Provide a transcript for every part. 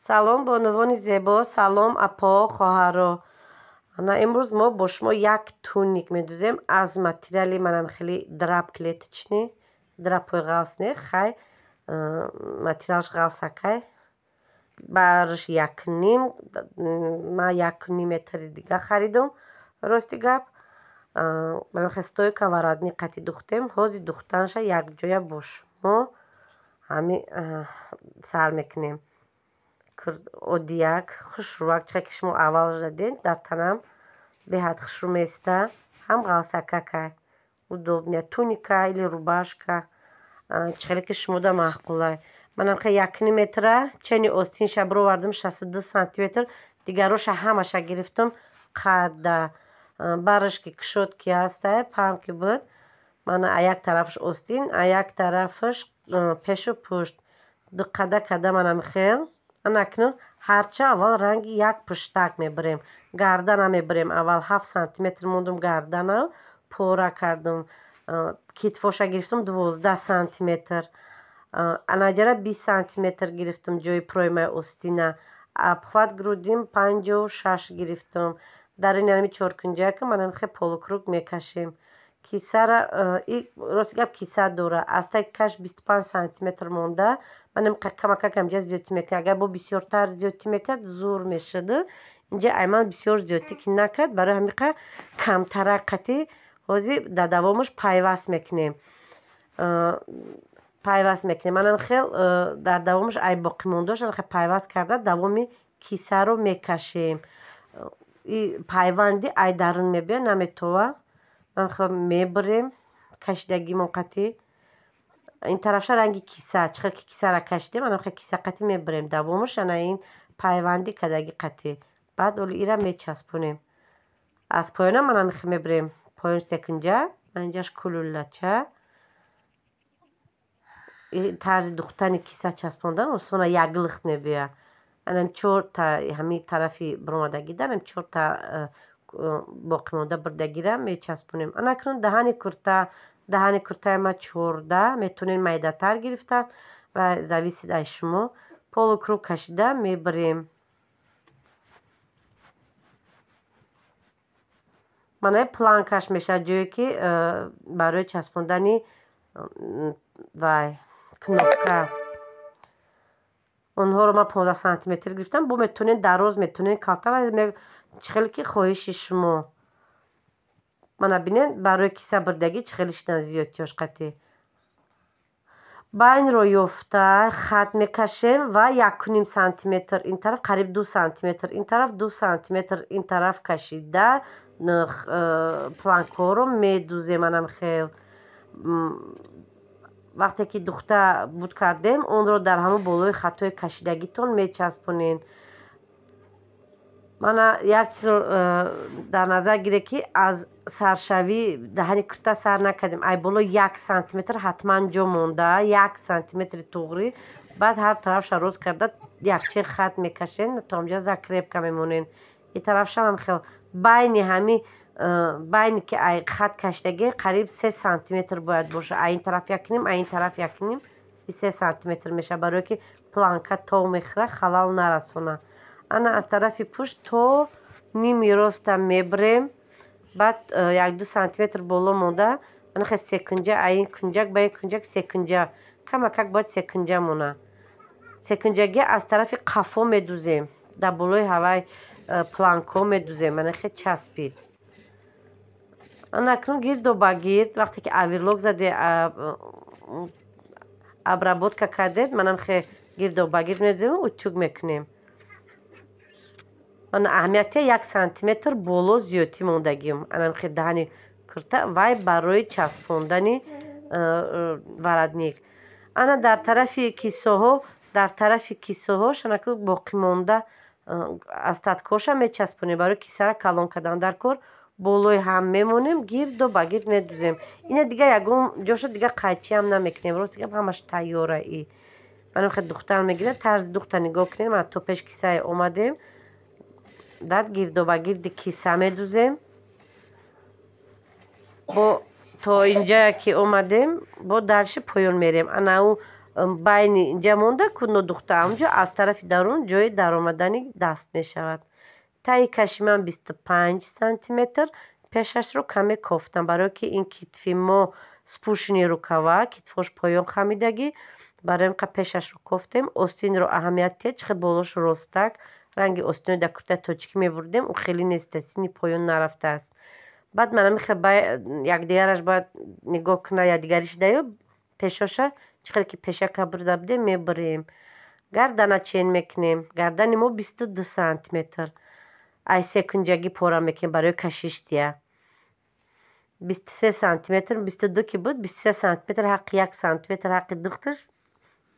Салом, бонувони зебо, салом, апо, хоҳаро. Ана имрӯз мо бо шумо як туник медӯзем аз материали манам хеле драп клеточный, драпҳои ғафс не, хай материалаш ғафсакай. Барш 1,5, ман 1,5 метри дига харидум, рости гап. Манам хел стойка воротник қати духтем. Ҳозир духтанша якҷоя бо шумо ҳами сар мекунем. Оддияк, хушрӯак, чӣ ки шумо аввал задед, дар танам беҳад хушрӯ места, ҳам ғафсакакай, удобная туника или рубашка, чӣ хеле ки шумода маъқулай. Манам хел 1,5 метра чени остинша бировардам 62 сантиметр, дигароша ҳамаша гирифтам қадда. Бараш ки кушод ки ҳастай, паҳм ки буд, мана а як тарафаш остин, а як тарафаш пешу пушт. Ду қада када манам хел. Ана акнун ҳарча аввал ранги як пуштак мебарем. Гардана мебарем. Аввал 7 сантиметр мондум гардана, пора кардум. Китфоша гирифтум 12 сантиметр. Анаҷара 20 сантиметр гирифтум ҷои проймаи остина. Обхват грудим 56 гирифтум. Дар ин ҳами чоркунҷака манам хел полукруг мекашем. Кисара, рости гап киса дора. Аз таги каш 25 сантиметр монда. Манам камакак ҳамҷа зиёдтӣ мекунам. Агар бо бисёртар зиёдтӣ мекард, зур мешуд. Инҷа айман бисёр зиёдтӣ ки накард, барои ҳамиқа камтарак қати ҳозир дар давомаш пайваст мекунем. Пайваст мекунем. Манам хел дар давомаш ай боқимондааш хел пайваст карда давоми кисаро мекашем. И пайванди ай дарун мебиёд, наметова. Ман хел мебарем кашидагимон қати. Ин тарафша ранги киса, чӣ хел ки кисара кашидем, анам хел киса қати мебарем. Давомаш ана ин пайванди кадаги қати. Баъд оли ира мечаспонем. Аз поёнам манам хел мебарем. Поён секунҷа, инҷаш кулулача. Тарзи духтани киса часпондан осона як лихт мебиёяд. Анам чорта ҳамин тарафи баромадагида, анам чорта боқимонда бурдагира мечаспонем. Ана акнун даҳани курта, даҳани куртаи ма 14, метавонед майдатар гирифтан ва зависит аз шумо. Полукруг кашида мебарем. Манаи планкаш мешавад ҷое ки барои часпондани вай кнопка. Онҳоро ман 15 сантиметр гирифтам. Бо метавонед дароз, метавонед калта ва чӣ хеле ки хоҳиши шумо. Мана бинед, барои киса бурдагӣ чӣ хеле шидан зиёдтиёш қатӣ. Байнро ёфта хат мекашем ва 1,5 сантиметр ин тараф, қариб 2 сантиметр ин тараф, 2 сантиметр ин тараф кашида планкҳоро медузем. Манам хел вақте ки духта буд кардем, онро дар ҳамон болои хатҳои кашидагитон мечаспонед. Мана як чизро дар назар гиред, ки аз саршавӣ даҳани курта сар накардем. Ай боло 1 сантиметр ҳатман ҷо монда, 1 сантиметри туғрӣ. Баъд ҳар тарафша рост карда якчен хат мекашен, то ҳамҷа закрепка мемонед. Ин тарафшам ҳам хел байни ҳами байни ки ай хат кашидагӣ қариб 3 сантиметр бояд боша. Ай ин тараф 1,5, ай ин тараф 1,5, 3 сантиметр мешавад, барое ки планка тов мехӯрад, халал нарасонад. Ана аз тарафи пушт то ними роста мебарем. Баъд 1-2 сантиметр боло монда, ана хел секунҷа, ай ин кунҷак ба ин кунҷак секунҷа, камакак бояд секунҷа монад. Секунҷагӣ аз тарафи қафо медузем, дар болои ҳавай планкҳо медузем, ана хел часпид. Ана акнун гирду ба гирд, вақте ки оверлок заде, обработка кардед, манам хел гирду ба гирд медузем, утюг мекунем. Ана аҳамияти 1 сантиметр боло зиёдтӣ мондагим. Анам хел даҳани курта вай барои часпондани воротник. Ана дар тарафи кисоҳо, дар тарафи кисоҳо шанаку боқимонда остаткоша мечаспонем барои кисара калон кардан. Дар кор болои ҳам мемонем, гирду ба гирд медузем. Ина дига ягон ҷоша дига қайчиам намекунем. Рости гап ҳамаш тайёра и. Манам хел духтар мегирад, тарзи духта нигоҳ кунем. Мана то пеш кисае омадем. Баъд гирду ба гирди киса медузем. Бо то инҷая ки омадем, бо дарши поён мерем. Ана ӯ Байни инҷа монда ку нодухта, ҳамунҷо аз тарафи дарун ҷои даромадани даст мешавад. Таи каши ман 25 сантиметр. Пешашро каме кофтам, барое ки ин китфи мо спущенный рукава, китфош поён хамидагӣ, барои ин қа пешашро кофтем. Остинро аҳамият диҳед, чӣ хел болош ростак. Ранги остинои дар куртаи тоҷикӣ мебурдем, ӯ хеле неста, сини поён нарафтааст. Баъд ман ҳамин якдигараш бояд нигоҳ кунад, якдигарӣ шидаё. Пешоша чӣ хеле ки пешака бурда будем, мебурем. Гардана чен мекунем. Гардани мо 22 сантиметр. Ай секунҷагӣ пора мекунем барои кашиш дия. 23 сантиметр, 22 ки буд, 23 сантиметр, ҳаққи 1 сантиметр ҳаққи духташ.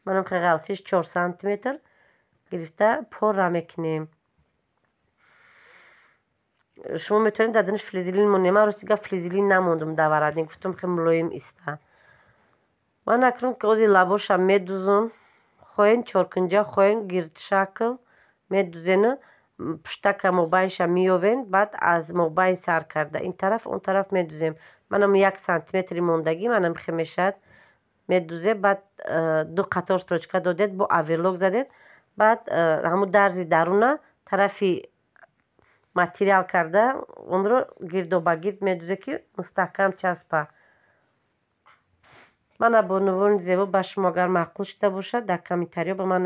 Манам ғавсиш 4 сантиметр гирифта пора мекунем. Шумо метавонед дар дунаш флизелин монед. Ман, рости гап, флизелин намондум дар воротник, гуфтам, хеле мулоим иста. Ман акнун ози лабошам медузум. Хоҳен чоркунҷа, хоҳен гирдшакл медузену пуштака мобайнша меёвен. Баъд аз мобайн сар карда ин тараф, он тараф медузем. Манам 1 сантиметри мондагӣ манам хе мешавад. Медузе, баъд ду қатор строчка додед, бо оверлок задед. Баъд ҳамун дарзи даруна тарафи материал карда, онро гирдобагирд медузе, ки мустаҳкам часпа. Мана, бонувони зебо, ба шумо агар маъқул шуда бошад, дар комментариҳо ба ман